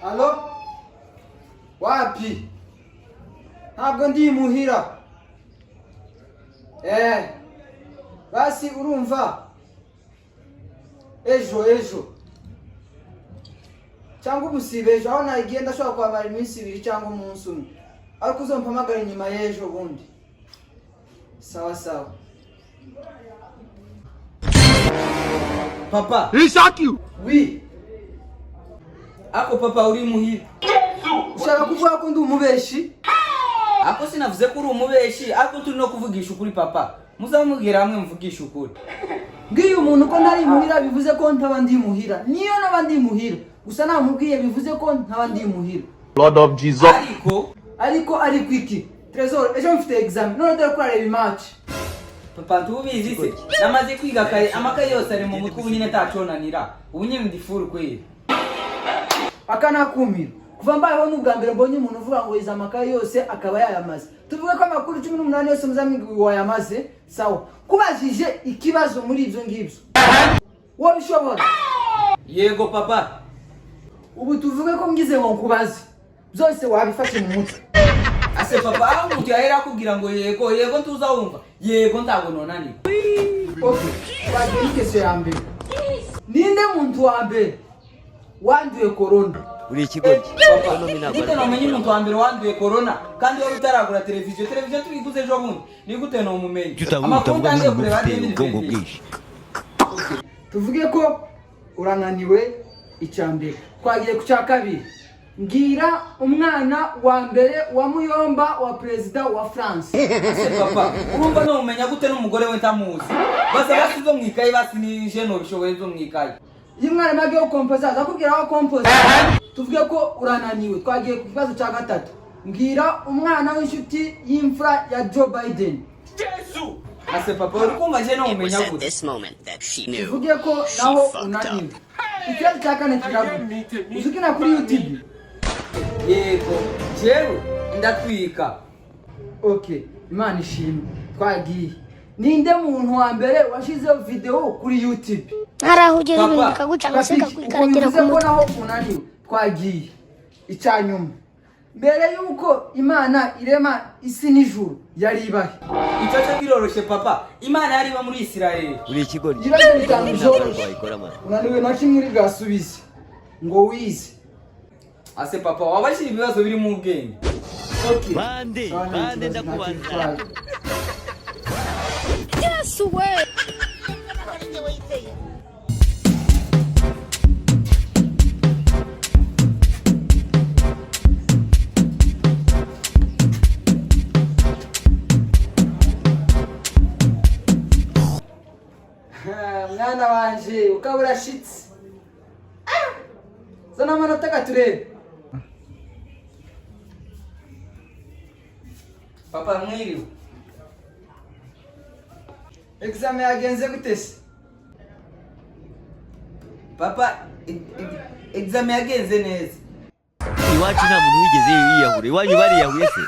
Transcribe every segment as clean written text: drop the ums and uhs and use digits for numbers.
Allô? Wapi? Ntabwo ndi muhira. Basi urumva? Ejo ejo. Cyangwa umusibe ejo, aho nagiye ndashobora kuhamara iminsi 2 cyangwa umunsi umwe. Ariko uzompamagara inyuma y'ejo bundi. Sawa sawa. Papa. Oui. Ako papa, uri muhira? Ushaka kuvuga ko ndi umubeshi? Ako sinavuze ko uri umubeshi, ariko turi no kuvugisha ukuri, papa. Muzamubwira hamwe muvugisha ukuri. Ngiye umuntu ko ntari muhira bivuze ko ntaba ndi muhira. Niyo naba ndi muhira. Gusa namubwiye bivuze ko ntaba ndi muhira. Lord of Jesus. Ariko Ariko iki? Trésor, ejo mfite exam. None dore ko areba match. Papa, ntubizi se? Namaze kwiga kare, amakaye yose ari mu mutwe, ubu nyine ntaconanira. Ubu nyine ndi full kweli. Aka nakumira. Kuva mbayeho n'ubwa mbere mbonye umuntu uvuga ngo yize amakaye yose akaba yayamaze. Tuvuge ko amakuru 18 yose muzamwiga wayamaze, sawa. Kubajije ikibazo muri ibyo ngibyo, wabishobora? Yego, papa. Ubu tuvuge ko ngize ngo nkubaze, byose wabifashe mu mutwe? Ase papa, aho umuntu yahera akubwira ngo yego yego, ntuzawumva yego, ntabwo nonanirwa. Okay, twagiye n'ikeso ya mbere. Ninde muntu wa mbere wanduye corona? Uri ikigoryi. Papa, Economy ntabwo gute ari nomenya umuntu wa mbere wanduye corona kandi wari utaragura televiziyo? Televiziyo tuyiguze ejo bundi, ni gute nomumenya? Amakuru utavuga ntangiye nk'umuntu kureba ufite n'ibindi ubwonko bintu. bwinshi. Tuvuge ko urananiwe icya mbere. Twagiye ku cya kabiri. Mbwira umwana wa mbere wa muyomba wa perezida wa France. Ase papa, urumva nomumenya gute n'umugore we ntamuzi? Basa basi zo mwikaye, basi nije nobishoboye zo mwikaye. Iyo umwarimu agiye gukompoza azakubwira aho akompoza. Tuvuge ko urananiwe. Twagiye ku kibazo cya gatatu. Mbwira umwana w'inshuti y'imfura ya Joe Biden. Ase papa, uri kumva je nomumenya It was at gute? this moment that she knew. Tuvuge ko She naho fucked unaniwe. up. Ikibazo cya kane kiravuga: uzi ukina kuri YouTube? Yego, jewe ndatwika. Okay, Imana ishimwe. Twagiye. Ninde muntu wa mbere washyizeho video kuri YouTube? Hari aho ugera ibintu Papa, bikagucanga se, Rafiki, ubu bikakwikaratira bivuze ku ko mutwe. naho unaniwe. Twagiye icya nyuma. Mbere y'uko Imana irema isi n'ijuru, yari ibahe? Icyo cyo kiroroshe, papa. Imana yari iba muri Isirayeli. Uri ikigoryi. Ibibazo bitanu Economy ntabwo ari byoroshye. wayikora, man. Unaniwe na kimwe uri bwasubize ngo wize. Ase papa, wabashira ibibazo biri mu bwenge. Okay. Bande, Sawa, nta bande, kibazo, nta ndakubaza. kintu bitwaye. Yesu we! Mwana wanje, ukaba urashitse. Ah! Zana amanota katurebe. Papa, mwiriwe. Examen yagenze gute se? Papa, examen yagenze neza. Iwacu nta muntu wigeze yiyahura. Iwanyu bariyahuye se?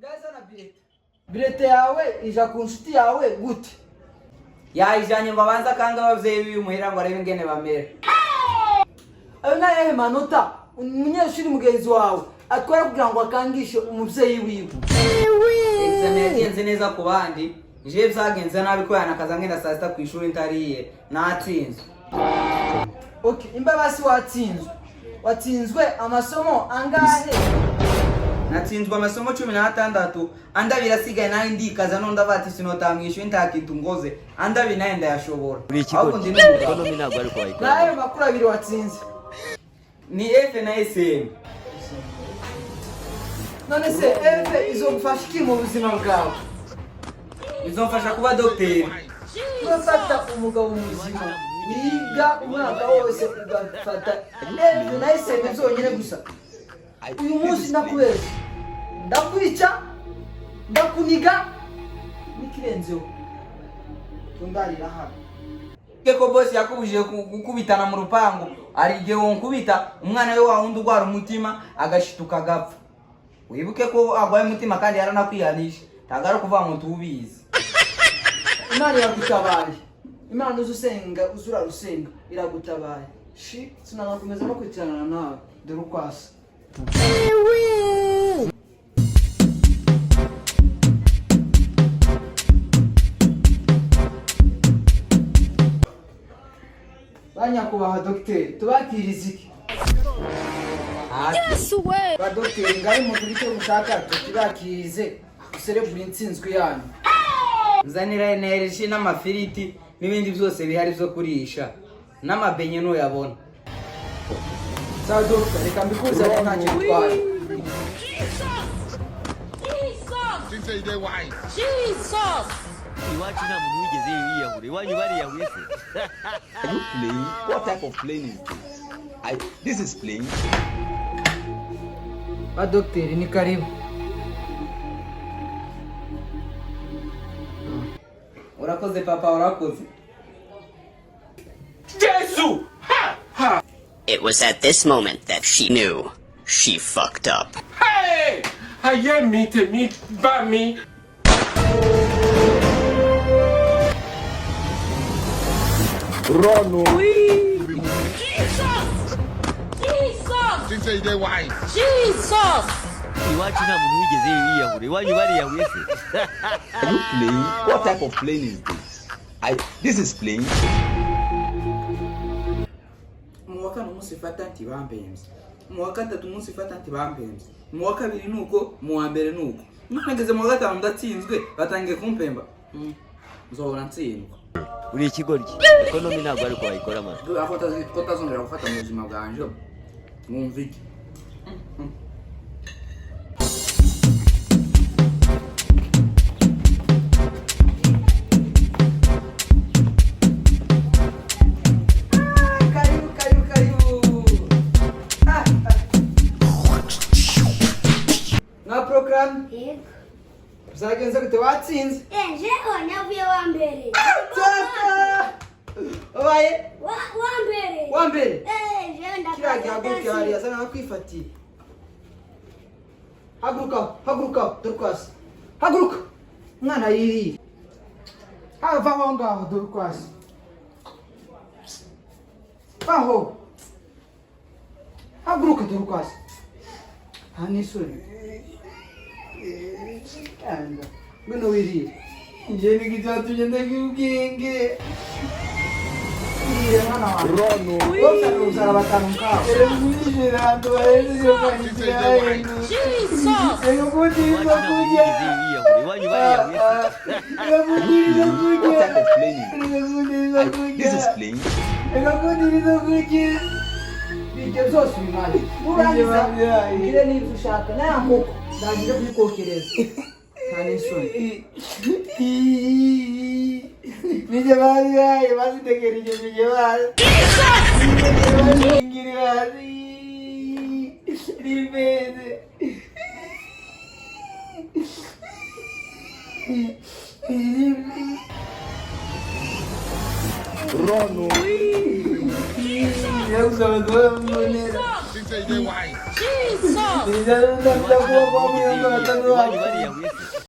Ngazana bilete. Bilete yawe ija ku nshuti yawe gute? Yayijanye ngo abanze akange abavyeyi biwe muhira ngo arebe ingene bamera. Ayo ni ayahe manota umunyeshuri mugenzi wawe atwara kugira ngo akangishe umubyeyi wiwe? Examen yagenze neza ku bandi, jewe vyagenze nabi kubera nakaza ngenda saa sita kw'ishuri ntariye, natsinzwe. Okay, imbabasi watsinzwe. Watsinzwe amasomo angahe? Natsinzwe amasomo 16, andi abiri asigaye nayo ndikaza none ndavuga ati sinota mw'ishuri ntakintu ngoze, andi abiri nayo ndayashobora. Uri Ahubwo ikigoryi. ndi n'umugabo. Economy ntabwo ari wayikora. Ni ayahe makuru abiri watsinze? Ni F na SM. None se F izogufasha iki mu buzima bwawe? Bizomfasha kuba dogiteri. Urafata umugabo muzima wiga umwaka wose ugafata F na SM byonyine gusa. Uyu munsi ndakubeshya, ndakwica, ndakuniga n'ikirenzeho tundarira hano. Ko bosi yakubujije gukubitana mu rupangu, hari igihe wonkubita umwana we wa wundi urwara umutima agashituka agapfa. Wibuke ko arwaye umutima kandi yaranakwihanisha, ntabwo ari ukuvuga ngo tubizi. Imana iragutabaye. Imana uzi usenga, uzi urarusenga, iragutabaye. Shi, sinanakomeza no kwicarana nawe, dore uko asa. Ba nyakubahwa dogiteri, tubakiriza iki? Yesu we! Ba dogiteri, ngaho mugire icyo mushaka tukibakirize, userebure intsinzwi yanyu. Nzanira energy n'amafiriti n'ibindi byose bihari byo kurisha, n'amabenye nuyabona. Sawa dogita, reka mbikuzanire, ntacyo bitwaye. Jesus! Iwacu nta muntu wigeze yiyahura, iwanyu bariyahuye se? Are you playing? What type of plane is this? This is plane. Ba dogiteri, ni karibu. Urakoze papa, urakoze. It was at this moment that she knew she fucked up. Hey! Ayé mi, tèmi bá mi. Jesus! Jesus! Jesus! Iwacu nta muntu wigeze yiyahura, iwanyu bariyahuye se? Are you playing? What type of plane is this? This is plane. Mu wa kane umunsi fata ntibampembye, mu wa gatatu umunsi fata ntibampembye, mu wa kabiri nuko, mu wa mbere nuko, nageze mu wa gatanu ndatsinzwe, batangiye kumpemba. Nzohora ntsindwa. Uri ikigoryi, economy ntabwo ari uko wayikora, man. Kubera ko ko utazongera gufata mu buzima bwanje, mwumva iki? Karibu, karibu, karibu. Ah, ah. Mwa porogaramu Yego. byagenze gute, watsinze? Jewe navuye wa mbere. Tata! Ubaye Wa mbere. wa mbere. Eh, jewe Kiriya gihaguruke hariya, asa nakwifatiye. Haguruka, haguruka, dore uko asa. Haguruka umwana yiriye, hava aho ngaho, dore uko asa. Aho haguruka, dore uko asa, nta n'isoni. Ngwino wirire. Njye niko icyatumye ndagira ubwenge. Wirire mwana wanjye, wowe uzara batanu nkawe. Jesus! Iwacu nta muntu wigeze yiyahura, iwanyu bariyahuye se? What type of plane is this? This is plane. Ibyo byose ubimare, nurangiza ugire n'ibyo ushaka naya nkoko ndangije kuyikokereza, nta n'isoni. Nije bazihaye, bazitegereje, nije bazi bazingiri bazi rimeze. Jesus! Iwacu nta muntu wigeze yiyahura, iwanyu bariyahuye se?